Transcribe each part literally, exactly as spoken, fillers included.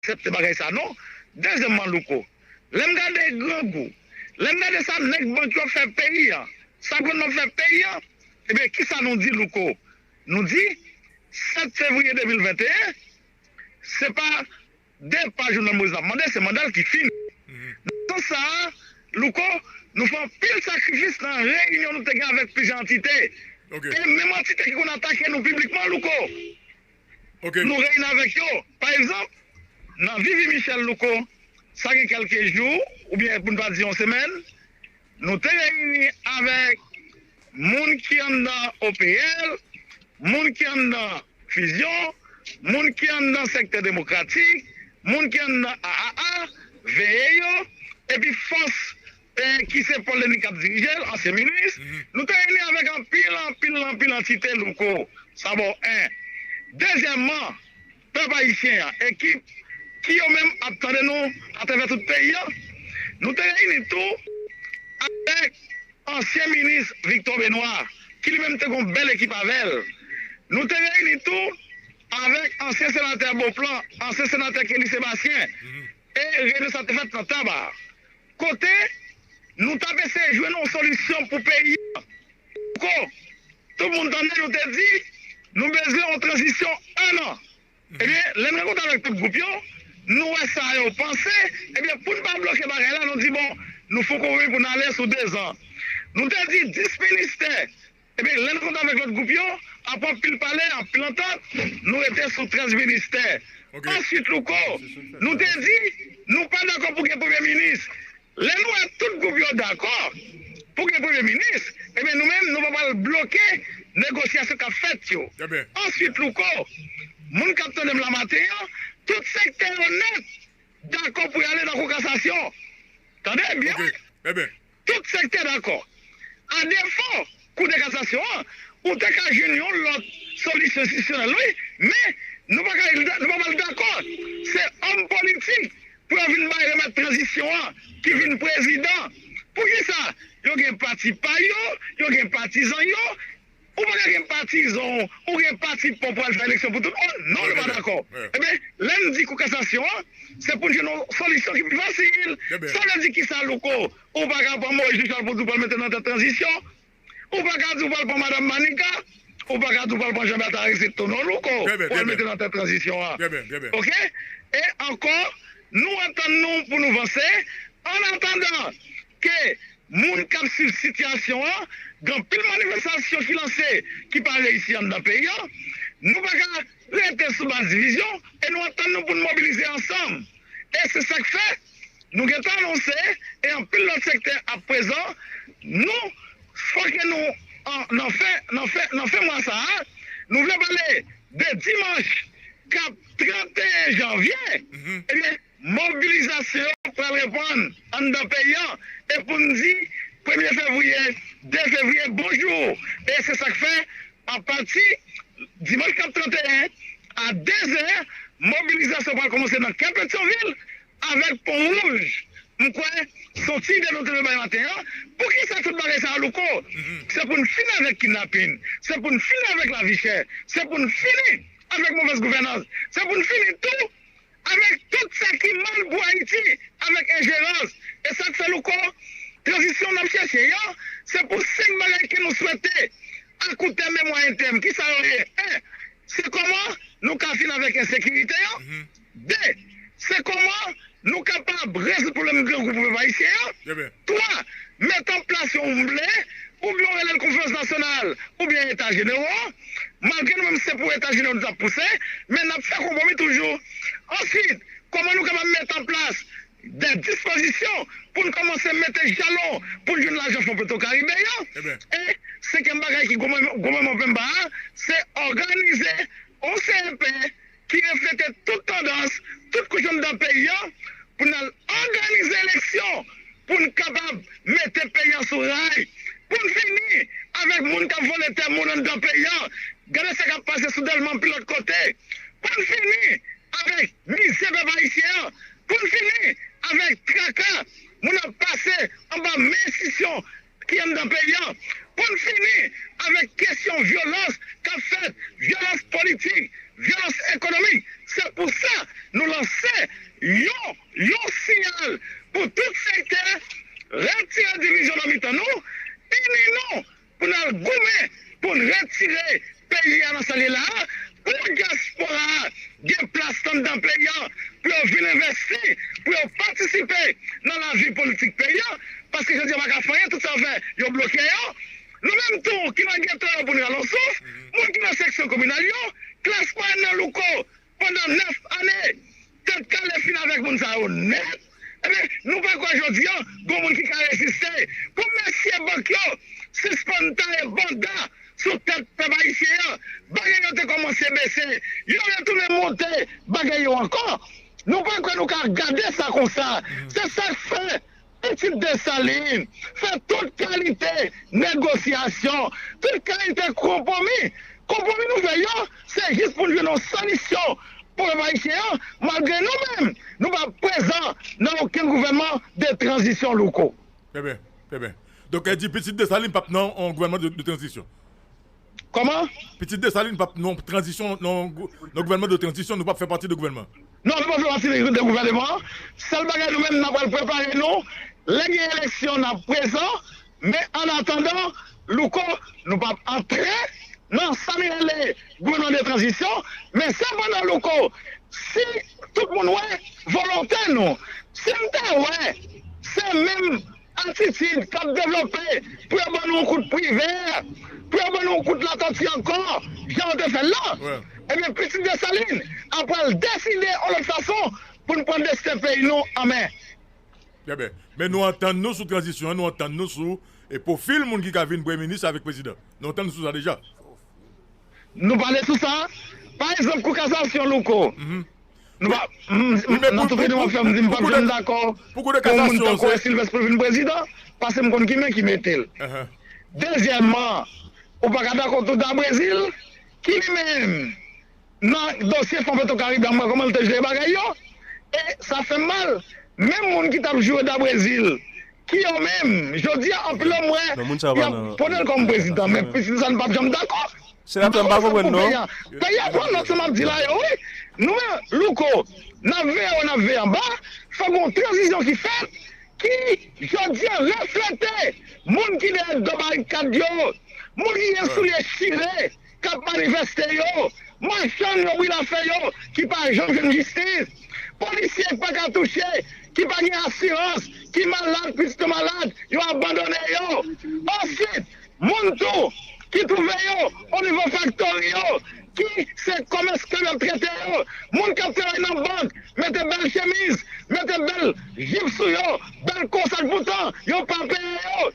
aksepte bagay sa non. Dezyèmman, Louko, lè m gade grangou, lè m gade sa nèg bank yo ap fè peyi a, sa gouvènman ap fè peyi a, ebyen, kisa nou di Louko? Nou di, sèt fevriye de mil venteyen, se pa depa Jovenel Moïse n ap mande, se manda l ki fini. Nan sans sa a, Louko, nou fè anpil sakrifis nan reyinyon nou te gen avèk plizyè antite. E menm antite ki konn atake nou piblikman, Louko, nou reyini avèk yo. Pa egzanp, nan Vivi Michel, Louko, sa gen kèlke jou, oubyen pou n pa di yon semèn, nou te reyini avèk moun ki anndan O P L, moun ki anndan Fusion, moun ki anndan Sektè Demokratik, moun ki anndan A A A, V E yo, epi fòs eh, ki se Paul Denis k ap dirije l, ansyen minis, nou te reyini avèk anpil, anpil, anpil antite, Louko. Sa ba w en. Dezyèmman, pèp ayisyen an, ekip ki yo menm ap tande nou atravè tout peyi an, nou te reyini tou avèk ansyen minis Victor Benoît, ki li menm te gen yon bèl ekip avè l. Nou te reyini tou avèk ansyen senatè Beauplan, ansyen senatè Kelly Sébastien, e reyinyon sa te fèt nan Taba. Kote nou t ap eseye jwenn yon solisyon pou peyi a. Louko, tout moun tande nou te di, nou bezwen yon tranzisyon en an. Ebyen, lè n rankontre avèk tout gwoup yo, nou wè sa yo panse, ebyen, pou n pa bloke bagay la, nou di, bon, nou fè yon konpwomi pou n ale sou dezan. Nou te di dis ministè, ebyen, lè n rankontre avèk lòt gwoup yo, apre anpil pale, anpil antant, nou rete sou trèz ministè. Answit, Louko, nou te di, nou pa dakò pou gen premye minis. Lè nou wè tout gwoup yo dakò pou gen premye minis, ebyen, nou menm, nou pa pral bloke negosyasyon k ap fèt yo. Answit, Louko, moun k ap tande m la maten an, tout sektè yo nèt dakò pou y ale nan kou kasasyon. Tande byen wi. Tout sektè dakò. Adefo kou de kasasyon an, ou te ka jwenn yon lòt solisyon enstitisyonèl wi, men nou pa ka, nou pa pral dakò. Se òm politik pou yo vin bay remèt tranzisyon an, ki vin prezidan. Poukisa? Yo gen pati pa yo, yo gen patizan yo. Ou pa ka gen patizan w, ou gen pati pa w pou al fè eleksyon pou tout moun. Non, nou pa dakò. Ebyen, lè n di kou kasasyon an, se pou n jwenn yon solisyon ki pi fasil. Sa vle di kisa, Louko? Ou pa ka pran Moïse Jean Charles pou di w pral mete nan tèt tranzisyon. Ou pa ka di w pral pran madanm Manica, ou pa ka di w pral pran Jean Bertha Aristide tou non, Louko, pou al mete nan tèt tranzisyon an. Oke? E ankò, nou antann nou pou nou vanse, an atandan ke moun k ap swiv sitiyasyon an, gen anpil manifestasyon ki lanse, ki pa reyisi anndan peyi an, nou pa ka rete sou baz divizyon, e nou antann nou pou n mobilize ansanm. E se sa k fè, nou gentan anonse, e anpil lòt sektè ap prezan, nou, fòk nou, an, nan fen, nan fen, nan fen mwa sa a, nou vle pale de dimanch k ap tranteyen janvye, ebyen, mobilizasyon yo pral reprann anndan peyi an, e pou n di premye fevriye, de fevriye, bonjou. E se sa k fè, apati dimanch k ap tranteyen a dezè, mobilizasyon pral kòmanse nan kè Petyonvil, avèk Pon Wouj. M kwè se yon ti ide nou te vle bay maten an. Poukisa tout bagay sa a, Louko? Se pou n fini avèk kidnapin, se pou n fini avèk lavi chè, se pou n fini avèk movèz gouvènans, se pou n fini tou avèk tout sa ki mal pou Ayiti, avèk enjerans. E sa k fè, Louko, tranzisyon n ap chèche an, se pou senk bagay ke nou swete, akoutèm e mwayen tèm. Kisa yo ye? En, se kòman nou ka fini avèk ensekirite an. De, se kòman nou kapab rezoud pwoblèm grangou pou pèp ayisyen an. Twa, mete an plas yon oubyen yon rele l konferans nasyonal oubyen eta jenero, malgre nou menm se pou eta jenero nou t ap pouse, men n ap fè konpwomi toujou. Answit, kòman nou kapab mete an plas de dispozisyon pou n kòmanse mete jalon pou n jwenn lajan Fon Petro Karibe yo. E senkyèm bagay ki gwo moman, gwo moman pemba a, se òganize yon C N P ki reflete tout tandans, tout kouch anndan peyi an, pou n al òganize eleksyon, pou n kapab mete peyi an sou ray, pou n fini avèk moun k ap vòlè tè moun anndan peyi an. Gade sa k ap pase sou Dèlma anpil lòt kote. Pou n fini avèk mizè pèp ayisyen an, pou n fini avèk traka moun ap pase anba men enstitisyon ki anndan peyi an, pou n fini avèk kesyon vyolans k ap fèt, vyolans politik, vyolans ekonomik. Se pou sa nou lanse Yon, yon siyal pou tout sektè, retire divizyon nan mitan nou, ini nou pou n al goumen pou n retire peyi a nan sa l ye la a, pou dyaspora a gen plas anndan peyi a, pou yo vin envesti, pou yo patisipe nan lavi politik peyi a, paske jodi a pa ka fè anyen, tout sa yo fè, yo bloke yo. Nou menm tou ki nan geto yo pou n rale yon souf, moun ki nan seksyon kominal yo, klas mwayèn nan Louko, pandan nèf ane, Tèt Kale fin avèk moun sa yo nèt. Ebyen, nou pa kwè jodi a, gon moun ki ka reziste. Pou mesye bank yo sispann taye banda sou tèt pèp ayisyen an, bagay yo te kòmanse bese, yo retounen monte bagay yo ankò. Nou pa kwè nou ka gade sa konsa. Se sa k fè Pitit Desalin fè tout kalite negosyasyon, tout kalite konpwomi. Konpwomi nou fè yo, se jis pou n jwenn yon solisyon pwoblèm ayisyen an, malgre nou menm, nou pa prezan nan okenn gouvènman de tranzisyon, Louko. Trè byen, trè byen. Donk, e di Pitit Desalin p ap nan yon gouvènman de, de tranzisyon. Kòman? Pitit Desalin p ap nan tranzisyon, nan gou-, nan gouvènman de tranzisyon, nou p ap fè pati de gouvènman. Non, nou p ap fè pati de, de gouvènman an. Sèl bagay nou menm, n ap pral prepare nou. Lè gen eleksyon, n ap prezan. Men an atandan, Louko, nou p ap antre nan sa n rele gouvènman de tranzisyon. Men sepandan, Louko, si tout moun wè volonte nou, si m te wè se menm atitid k ap devlope pou yo ban nou yon kout privè, pou yo ban nou yon kout latòti ankò, jan yo te fè l lan. Ebyen, Pitit Desalin ap pral deside yon lòt fason pou n pran desten peyi nou an men. Trè byen. Men nou antann nou sou tranzisyon an, nou antann nou sou, e, pwofil moun ki ka vin premye minis avèk prezidan. Nou antann nou sou sa deja. Nou pale sou sa. Pa egzanp, Kou Kasasyon, Louko. Nou pa, m, m, nan tout reunion m ap fè, m di m p ap janm dakò pou yon moun tankou Sylvestre pou l vin prezidan, paske m konn ki men ki mete l. Dezyèmman, ou pa ka dakò tou Dabrezil, ki li menm, nan dosye Fon Petro Karibe a, m wè kòman l te jere bagay yo, e sa fè m mal. Menm moun ki t ap joure Dabrezil, ki yo menm, jodi a, anpil nan m wè, y ap pwone l kòm prezidan, men Pitit Desalin p ap janm dakò. Senatè, m pa konprann non. Peyi a pran nòt sa m ap di la yo, wi. Nou menm, Louko, n ap veye wo, n ap veye anba, fòk gon tranzisyon ki fèt, ki, jodi a, reflete moun ki dèyè do barikad yo, moun ki gen soulye chire, k ap manifeste yo, machann yo, brilafè yo, ki pa janm jwenn jistis, polisye k pa ka touche, ki pa gen asirans, ki malad, pitit yo malad, yo abandone yo. Answit, moun tou ki twouve yo o nivo faktori yo, ki se kòmès ke y ap trete yo, moun k ap travay nan bank, mete bèl chemiz, mete bèl jip sou yo, bèl kòs ak bouton, yo pa peye yo.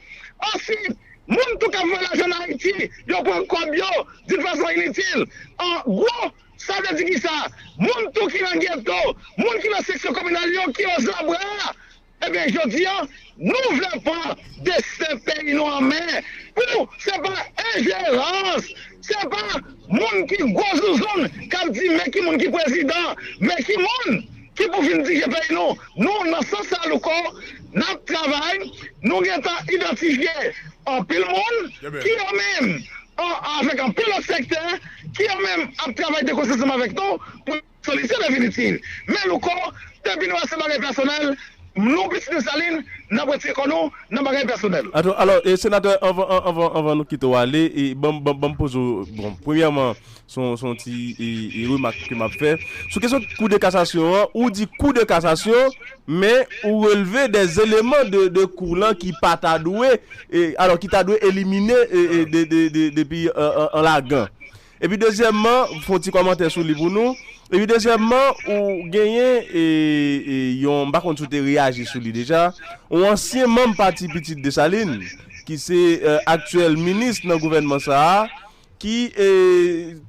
Answit, moun tou k ap voye lajan ann Ayiti, yo pran kòb yo d'une façon inutile. An gwo, sa vle di kisa? Moun tou ki nan geto, moun ki nan seksyon kominal yo, ki yo zanbra. Ebyen, jodi a, nou vle pran desten peyi nou an men. Pou se pa enjerans, se pa moun ki gwo zouzoun k ap di men ki moun ki prezidan, men ki moun ki pou vin dirije peyi nou. Nou, nan sans sa, Louko, n ap travay, nou gentan idantifye anpil moun ki yo menm, an, avèk anpil lòt sektè, ki yo menm ap travay de konsè ansanm avèk nou pou solisyon definitif. Men Louko, depi nou wè se bagay pèsonèl, nou Pitit Desalin, n ap retire kò nou nan bagay pèsonèl. Atò, alò, e, senatè, anvan, an-, anvan, anvan nou kite w ale, e, ban m, ban m, ban m poze w, bon, premyèman, se yon, se yon ti, e, e, remak ke m ap fè. Sou kesyon Kou de Kasasyon an, ou di Kou de Kasasyon, men ou relve de eleman de, de kou lan ki pa ta dwe, e, alò, ki ta dwe elimine, e, e, de, de, de, depi, e, e, an lagan. Epi dezyèmman, fè yon ti kòmantè sou li pou nou. Epi dezyèmman, ou genyen, e, e, yon, m pa konn si w te reyaji sou li deja, yon ansyen manm pati Pitit Desalin, ki se, e, aktyèl minis nan gouvènman sa a, ki, e,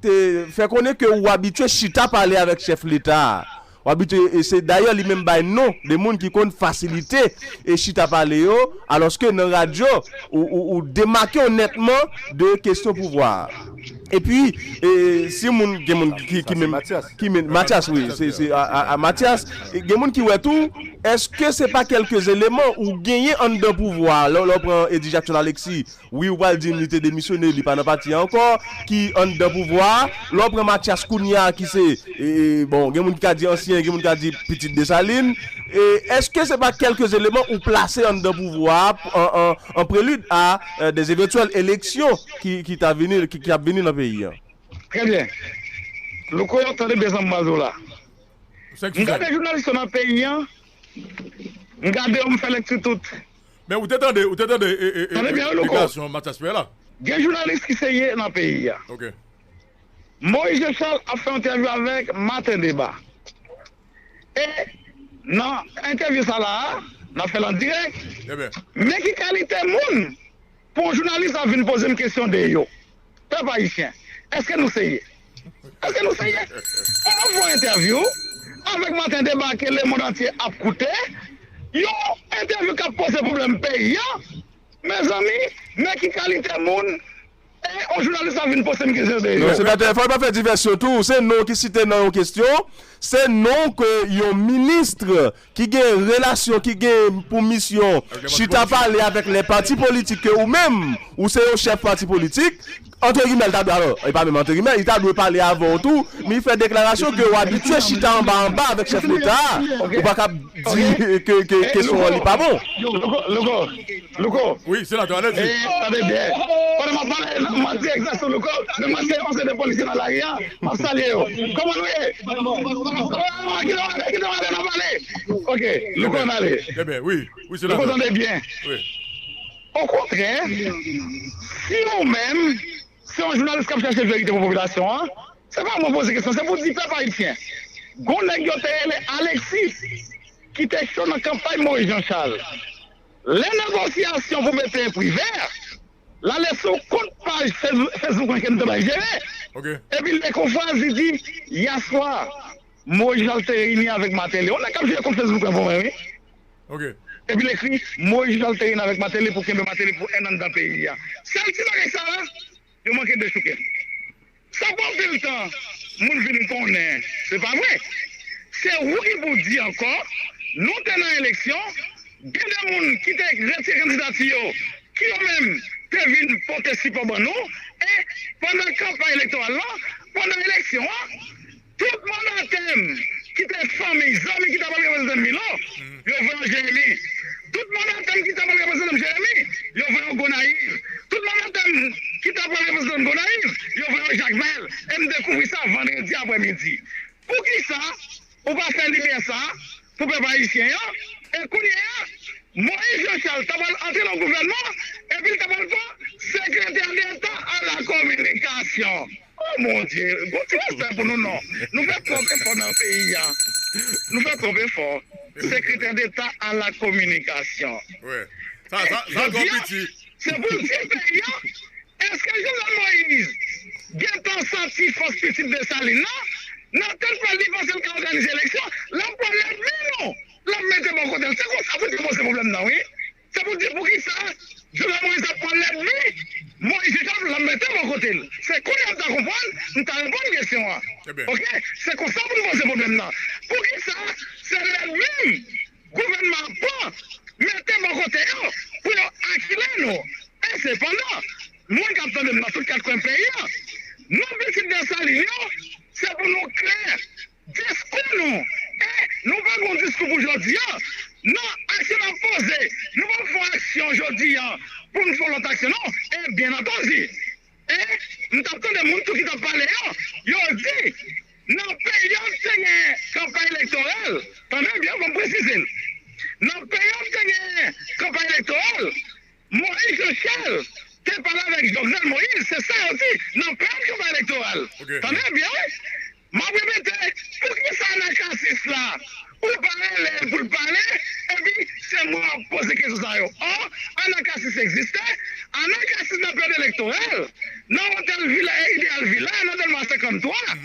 te fè konnen ke ou abitye chita pale avèk chèf Leta a. W abitye, e se dayè li menm bay non de moun ki konn fasilite e chita pale yo, alòske nan radyo, ou, ou, ou demake w nètman de kesyon pouvwa a. Epi, e, si moun, gen moun ki, ki menm, ki menm, Matyas, wi, se, se, a, a, a Matyas, e, gen moun ki wè tou, Èske se pa kèlke eleman ou genyen anndan pouvwa a? Lè, lè w pran Eddy Jackson Alexis, wi, ou pral di m li te demisyone, li pa nan pati a ankò, ki anndan pouvwa a. Lè w pran Mathias kounye a, ki se, e, bon, gen moun ki ka di ansyen, gen moun ki ka di pitit Desalin. E, èske se pa kèlke eleman ou plase anndan pouvwa a an, an, an prelid a, e, des eventuèl eleksyon ki, ki ta vini, ki, ki ap vini nan peyi a? Trè byen. Louko, tande byen sa m pral di w la. M gade jounalis yo nan peyi a, m gade yo, m fè lekti tout. Men ou te tande, ou te tande e, e, e, Tande byen, wi, Louko. Deklarasyon Mathias Pierre la? Gen jounalis ki serye nan peyi a. Ok. Moïse Jean Charles ap fè yon entèvyou avèk Maten Deba. E nan entèvyou sa la a, n ap fè l an dirèk. Ebyen. Men ki kalite moun pou yon jounalis ap vin poze m kesyon de yo? Pèp ayisyen, èske nou serye? Èske nou serye? Ou ap fè yon entèvyou avèk Maten Deba ke lemonn antye ap koute, yon entèvyou k ap poze pwoblèm peyi a, mezanmi, men ki kalite moun e yon jounalis ap vin poze m kesyon de yo? Non, senatè, fò w pa fè divèsyon tou. Se non ki site nan yon kesyon. Se non ke yon minis ki gen relasyon, ki gen pou misyon chita pale avèk lè pati politik ke ou menm, ou se yon chèf pati politik, antre gimè, li ta dwe, alò, e pa menm antre gimè, li ta dwe pale avè w tou, men li fè deklarasyon ke w abitye chita anba anba avèk chèf Leta a. Ou pa kab di ke, ke kesyon an li pa bon. Louko, Louko, Louko. Wi, senatè, alèzi. E, tande byen. Pandan m ap pale, m ap di egzakte sou Louko, men m ap se yon seri de polisye nan lari a, m ap salye yo. Kòman nou ye? Kite m ale, kite m ale, n ap pale. Ok, Louko, n ale. Ebyen, wi, wi, senatè. Louko, tande byen. Wi. Okontrè, si ou menm, se yon jounalis k ap chache verite pou popilasyon an, se pa mwen poze kesyon, se pou di pèp ayisyen. Gon nèg yo te rele Alexis, ki te cho nan kanpay Moïse Jean Charles. Lè negosyasyon pou mete Privert, l ale sou kont paj Facebook, Facebook mwen ke m te bay jere. Ok. Epi Lekofraz li di, yèswa, Moïse Jean Charles te reyini avèk Martelly. Yon nèg k ap jere kont Facebook mwen pou mwen, wi. Ok. Epi l ekri, Moïse Jean Charles te reyini avèk Martelly pou kenbe Martelly pou en an anndan peyi a. Sèl ti bagay sa a, yo manke dechouke m. Sa pran anpil tan, moun vin konnen, se pa vre. Se ou ki pou di ankò, nou te nan eleksyon, gen de moun ki te retire kandidati yo, ki yo menm te vin pote sipò ban nou, e pandan kanpay elektoral lan, pandan eleksyon an, tout mandatè m ki te fanmi, zanmi ki ta pral reprezante m Milo, yo voye yo Jeremi. Tout mandatè m ki ta pral reprezante m Jeremi, yo voye yo Gonayiv. Tout mandatè m ki ta pral reprezante m Gonayiv, yo voye yo Jakmèl. E m dekouvri sa vandredi aprèmidi. Poukisa ou pa fè limyè sa pou pèp ayisyen an? E kounye a, Moïse Jean Charles ta pral antre nan gouvènman, epi l ta pral pran sekretè deta a la kominikasyon. Oh mon Dieu, gon ti respè pou nou non. Nou fè twòp efò nan peyi a. Nou fè twòp efò. Sekretè deta a la kominikasyon. Wi. Sa, sa, sa twò piti. Se pou l di peyi a, èske Jovenel Moïse gentan santi fòs pitit Desalin nan? Nan tèt pa l, li panse l ka òganize eleksyon, l ap pran lènmi nou. L ap mete bò kote l. Se konsa pou l te poze pwoblèm nan, wi. Se pou di poukisa Jovenel Moïse ap pran lènmi Moïse Jean Charles, l ap mete bò kote l. Se kounye a m ta konprann, m ta reponn kesyon an. Oke? Se konsa pou n poze pwoblèm nan. Poukisa se lènmi m gouvènman an pran, mete bò kote yo pou yo akile nou? E sepandan, moun k ap tande m nan tout kat kwen peyi a, nou pitit Desalin yo, se pou nou klè. Diskou nou, e nou pa gen yon diskou pou jodi a. Non, aksyon n ap poze. Nou p ap fè yon aksyon jodi a pou n fè yon lòt aksyon, non. E byen antandi, e m t ap tande moun tou ki t ap pale yo, yo di, nan peryòd te gen kanpay elektoral, tande byen, fò m presize l. Nan peryòd te gen kanpay elektoral, Moïse Jean Charles te pale avèk Jovenel Moïse, se sa yo di nan peryòd kanpay elektoral. Tande byen, wi. M ap repete, poukisa Anacasis la, ou pa rele l pou l pale, epi se mwen w ap poze kesyon sa yo? Ò, Anacasis egziste, Anacasis nan peryòd elektoral, nan otèl Villa, Ideal Villa, nan Dèlma senkanntwa,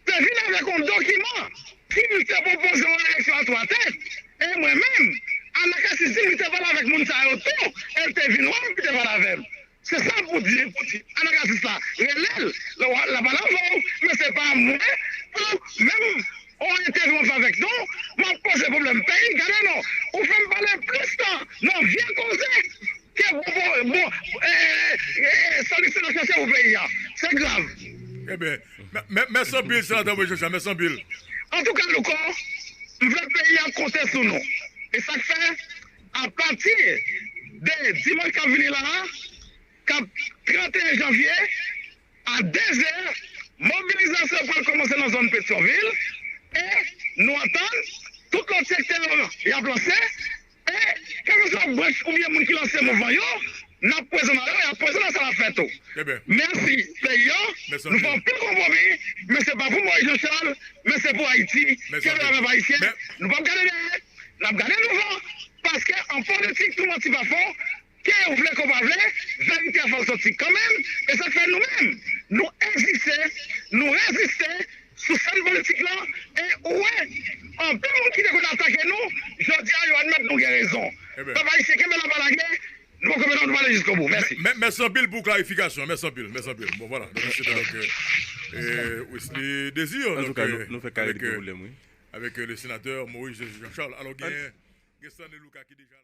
te vin avèk yon dokiman ki te pwopoze yon eleksyon a twa tèt. E mwen menm, Anacasis di m li te pale avèk moun sa yo tou, e l te vin wè m, li te pale avè m. Se sa pou di, pou di Anacasis la, rele l, l ap pale avè w, men se pa mwen, pou menm yon entèvyou m ap fè avèk nou, m ap poze pwoblèm. M peyi, gade non, ou fè m pale plis tan nan vye koze ke bon, bon, bon, eh, eh, eh, solution n ap chache pou peyi a. Se grav. Ebyen, mèsi anpil, Senatè Moïse Jean Charles, mèsi anpil. Antouka, Louko, m vle peyi a konte sou nou. E sa k fè, apati de dimanch k ap vini la a, k ap trannteyen janvye, a dezè, mobilizasyon pral kòmanse nan zòn Petyonvil, e nou atann tout lòt sektè yo y ap lanse, e kèlkeswa branch oubyen moun ki lanse mouvman yo, n ap prezan nan yo, y ap prezan nan sa n ap fè tou. Mèsi peyi an, nou fè anpil konpwomi, men se pa pou Moïse Jean Charles, men se pou Ayiti. Ke lè pèp ayisyen, nou p ap gade dèyè, n ap gade douvan, paske an politik tou manti pa fon, ke ou vle ke w pa vle, verite a fò l soti kanmenm, e sa k fè nou menm, nou egziste, nou reziste sou sèn politik lan, e ou wè, anpil moun ki te konn atake nou, jodi a yo admèt nou gen rezon. Pèp ayisyen, kenbe la pa lage, nou poko pèdi, nou pale jiskobou. Mèsi. Mèsi anpil pou klarifikasyon, mèsi anpil, mèsi anpil. Bon, vwala, donk se te donk Wesley Désir, donk avèk le senatè Moïse Jean Charles. Alò, gen Stanley Lucas ki deja la.